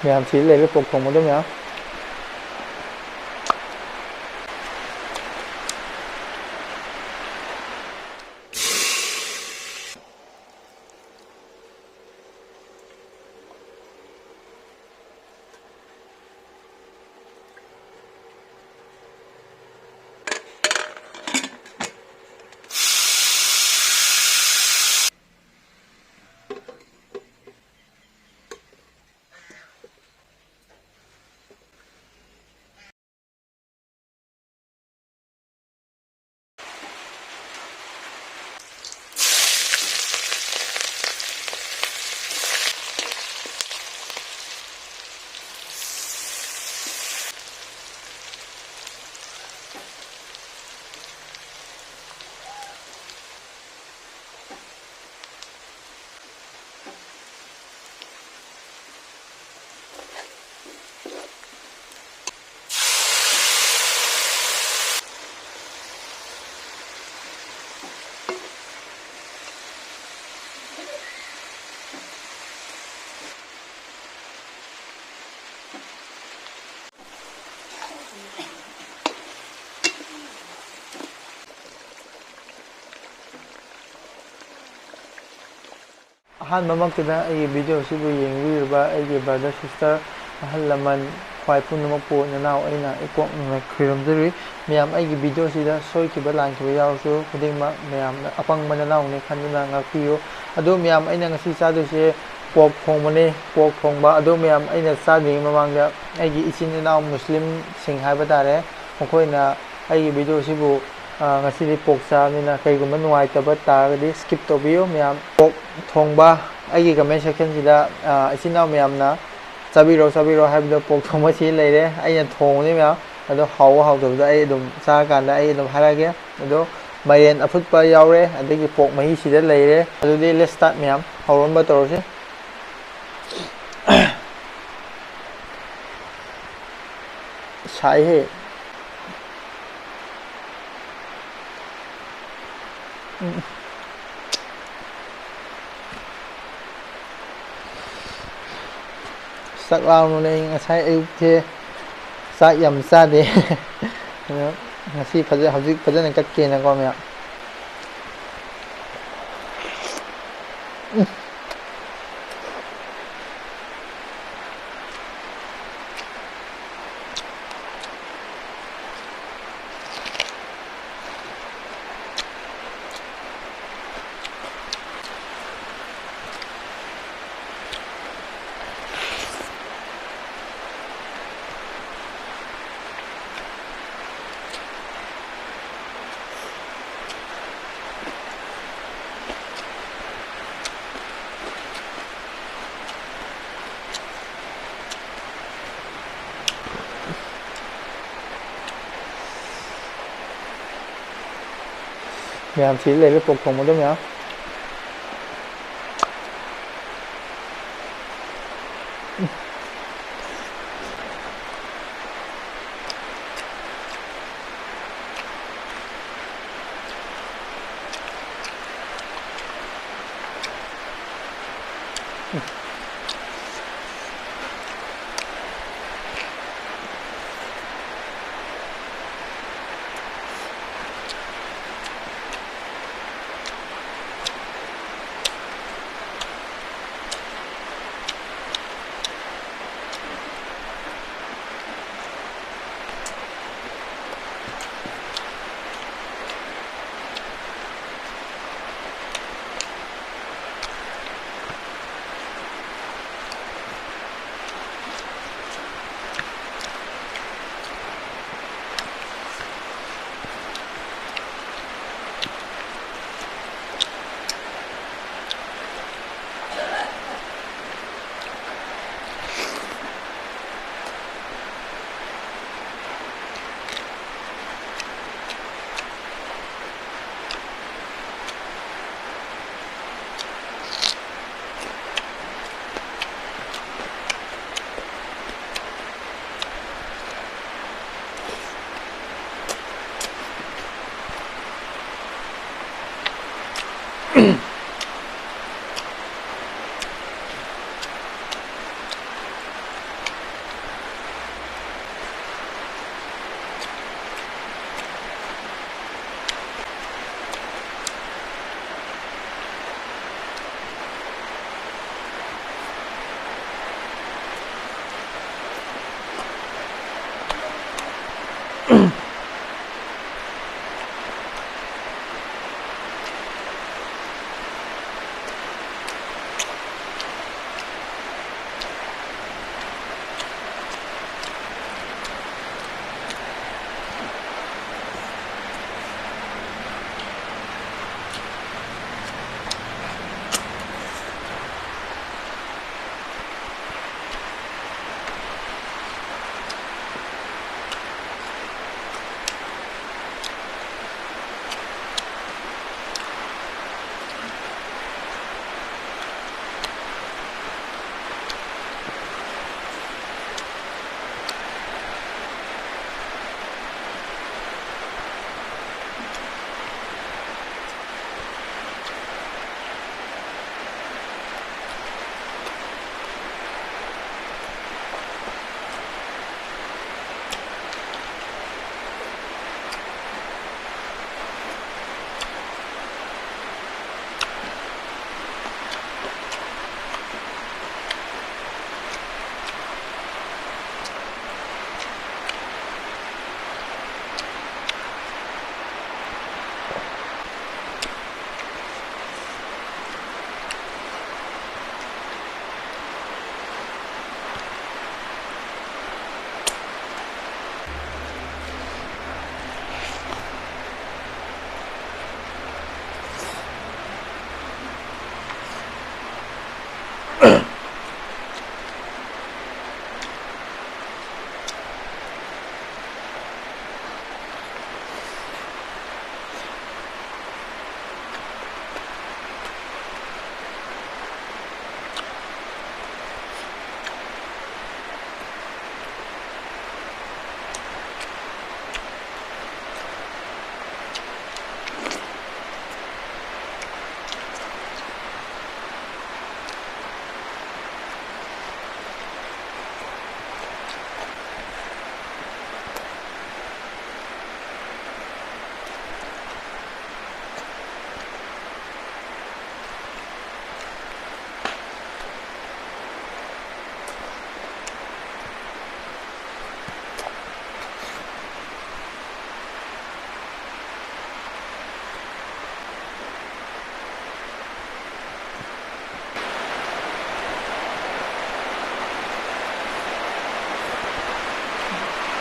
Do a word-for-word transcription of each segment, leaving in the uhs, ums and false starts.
ꯃꯌꯥꯝ ꯁꯤꯗ ꯂꯩꯔꯦ ꯄꯣꯛ ꯊꯣꯡꯕꯗꯣ ꯃꯌꯥꯝ꯫ ꯑꯍꯥꯟꯕꯃꯛꯇꯗ ꯑꯩꯒꯤ ꯚꯤꯗꯤꯑꯣꯁꯤꯕꯨ ꯌꯦꯡꯕꯤꯔꯤꯕ ꯑꯩꯒꯤ brother sister, ꯑꯍꯜ ꯂꯃꯟ, ꯈ꯭ꯋꯥꯏ ꯄꯨꯝꯅꯃꯛꯄꯨ ꯅꯅꯥꯎ ꯑꯩꯅ ꯏꯀꯣꯛꯅꯅ ꯈꯨꯔꯨꯝꯖꯔꯤ꯫ ꯃꯌꯥꯝ ꯑꯩꯒꯤ ꯚꯤꯗꯤꯑꯣꯁꯤꯗ ꯁꯣꯏꯈꯤꯕ ꯂꯥꯟꯈꯤꯕ ꯌꯥꯎꯔꯁꯨ ꯈꯨꯗꯤꯡꯃꯛ ꯃꯌꯥꯝꯅ ꯑꯄꯪꯕ ꯅꯅꯥꯎꯅꯤ ꯈꯟꯗꯨꯅ ꯉꯥꯛꯄꯤꯌꯨ꯫ ꯑꯗꯣ ꯃꯌꯥꯝ ꯑꯩꯅ ꯉꯁꯤ ꯆꯥꯗꯣꯏꯁꯦ ꯄꯣꯛ ꯊꯣꯡꯕꯅꯦ, ꯄꯣꯛ ꯊꯣꯡꯕ꯫ ꯑꯗꯣ ꯃꯌꯥꯝ ꯑꯩꯅ ꯆꯥꯗ꯭ꯔꯤꯉꯩ ꯃꯃꯥꯡꯗ ꯑꯩꯒꯤ ꯏꯆꯤꯟ ꯏꯅꯥꯎ ꯃꯨꯁꯂꯤꯝꯁꯤꯡ ꯍꯥꯏꯕ ꯇꯥꯔꯦ, ꯃꯈꯣꯏꯅ ꯑꯩꯒꯤ ꯚꯤꯗꯤꯑꯣꯁꯤꯕꯨ, ꯑ, ꯉꯁꯤꯗꯤ ꯄꯣꯛ ꯆꯥꯕꯅꯤꯅ ꯀꯩꯒꯨꯝꯕ ꯅꯨꯡꯉꯥꯏꯇꯕ ꯇꯥꯔꯒꯗꯤ skip ꯇꯧꯕꯤꯌꯨ꯫ ꯃꯌꯥꯝ ꯄꯣꯛ ꯊꯣꯡꯕ ꯑꯩꯒꯤ comment sectionꯁꯤꯗ, ꯑ, ꯏꯆꯤꯟ ꯏꯅꯥꯎ ꯃꯌꯥꯝꯅ ꯆꯥꯕꯤꯔꯣ, ꯆꯥꯕꯤꯔꯣ ꯍꯥꯏꯕꯗꯣ ꯄꯣꯛ ꯊꯣꯡꯕ ꯁꯤ ꯂꯩꯔꯦ꯫ ꯑꯩꯅ ꯊꯣꯡꯕꯅꯤ ꯃꯌꯥꯝ꯫ ꯑꯗꯣ ꯍꯥꯎꯕ ꯍꯥꯎꯇꯕꯗꯣ ꯑꯩ ꯑꯗꯨꯝ ꯆꯥꯔꯀꯥꯟꯗ ꯑꯩ ꯑꯗꯨꯝ ꯍꯥꯏꯔꯛꯑꯒꯦ꯫ ꯑꯗꯣ ꯃꯥꯏꯔꯦꯟ ꯑꯐꯨꯠꯄ ꯌꯥꯎꯔꯦ, ꯑꯗꯒꯤ ꯄꯣꯛ ꯃꯍꯤꯁꯤꯗ ꯂꯩꯔꯦ꯫ ꯑꯗꯨꯗꯤ let's start ꯃꯌꯥꯝ, ꯍꯧꯔꯝꯕ ꯇꯧꯔꯁꯤ꯫ ꯁꯥꯏꯍꯦ꯫ ꯎꯝ꯫ ꯆꯥꯛ ꯂꯥꯝꯕꯅꯦ꯫ ꯑꯩ ꯉꯁꯥꯏ ꯑꯌꯨꯛꯁꯦ ꯆꯥꯛ ꯌꯥꯝ ꯆꯥꯗꯦ꯫ ꯑꯗꯣ ꯉꯁꯤ ꯐꯖ-, ꯍꯧꯖꯤꯛ ꯐꯖꯅ ꯀꯠꯀꯦꯅꯀꯣ ꯃꯌꯥꯝ꯫ ꯎꯝ꯫ ꯃꯌꯥꯝ ꯁꯤꯗ ꯂꯩꯔꯦ, ꯄꯣꯛ ꯊꯣꯡꯕꯗꯣ ꯃꯌꯥꯝ꯫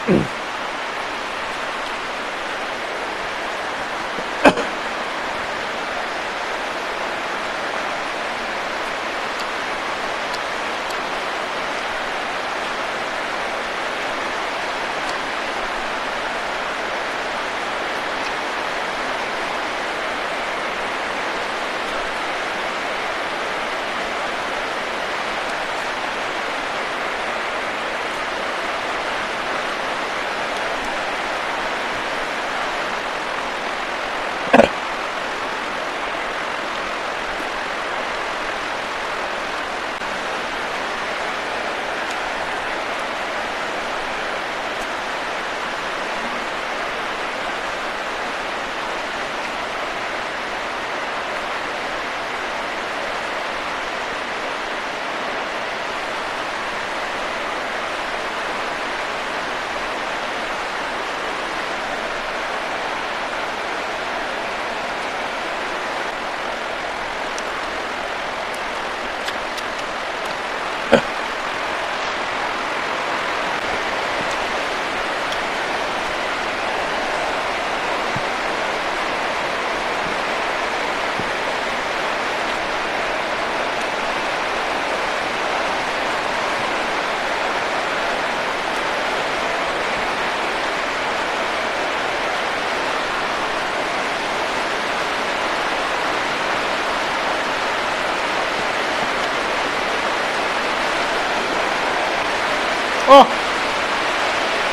ꯑꯣ,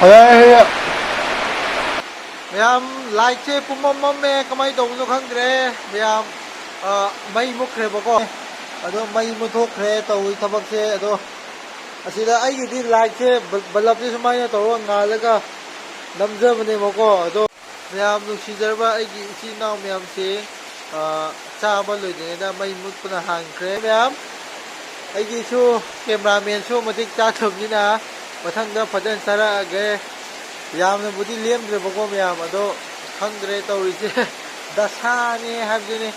ꯍꯜꯂꯛꯑꯦ꯫ ꯃꯌꯥꯝ, ꯂꯥꯏꯠꯁꯦ ꯄꯨꯝꯃꯝ ꯃꯝꯃꯦ, ꯀꯃꯥꯏꯅ ꯇꯧꯕꯅꯣ ꯈꯪꯗ꯭ꯔꯦ꯫ ꯃꯌꯥꯝ, ꯑ, ꯃꯩ ꯃꯨꯠꯈ꯭ꯔꯦꯕꯀꯣ꯫ ꯑꯗꯣ ꯃꯩ ꯃꯨꯠꯊꯣꯛꯈ꯭ꯔꯦ ꯇꯧꯔꯤ ꯊꯕꯛꯁꯦ꯫ ꯑꯗꯣ ꯑꯁꯤꯗ ꯑꯩꯒꯤꯗꯤ ꯂꯥꯏꯠꯁꯦ ꯕ-, ꯕꯂꯞꯁꯦ ꯁꯨꯃꯥꯏꯅ ꯇꯧꯔꯒ ꯉꯥꯜꯂꯒ ꯅꯝꯖꯕꯅꯦꯕꯀꯣ꯫ ꯑꯗꯣ ꯃꯌꯥꯝ ꯅꯨꯡꯁꯤꯖꯔꯕ ꯑꯩꯒꯤ ꯏꯆꯤꯟ ꯏꯅꯥꯎ ꯃꯌꯥꯝꯁꯦ, ꯑ, ꯆꯥꯕ ꯂꯣꯏꯗ꯭ꯔꯤꯉꯩꯗ ꯃꯩ ꯃꯨꯠꯄꯅ ꯍꯥꯟꯈ꯭ꯔꯦ꯫ ꯃꯌꯥꯝ, ꯑꯩꯒꯤꯁꯨ ꯀꯦꯃꯦꯔꯥꯃꯦꯟꯁꯨ ꯃꯇꯤꯛ ꯆꯥꯗꯕꯅꯤꯅ ꯃꯊꯪꯗ ꯐꯖꯅ ꯆꯥꯔꯛꯑꯒꯦ꯫ ꯌꯥꯝꯅꯕꯨꯗꯤ ꯂꯦꯝꯗ꯭ꯔꯦꯕꯀꯣ ꯃꯌꯥꯝ, ꯑꯗꯣ ꯈꯪꯗ꯭ꯔꯦ ꯇꯧꯔꯤꯁꯦ꯫ ꯗꯁꯥꯅꯦ ꯍꯥꯏꯕꯗꯨꯅꯤ꯫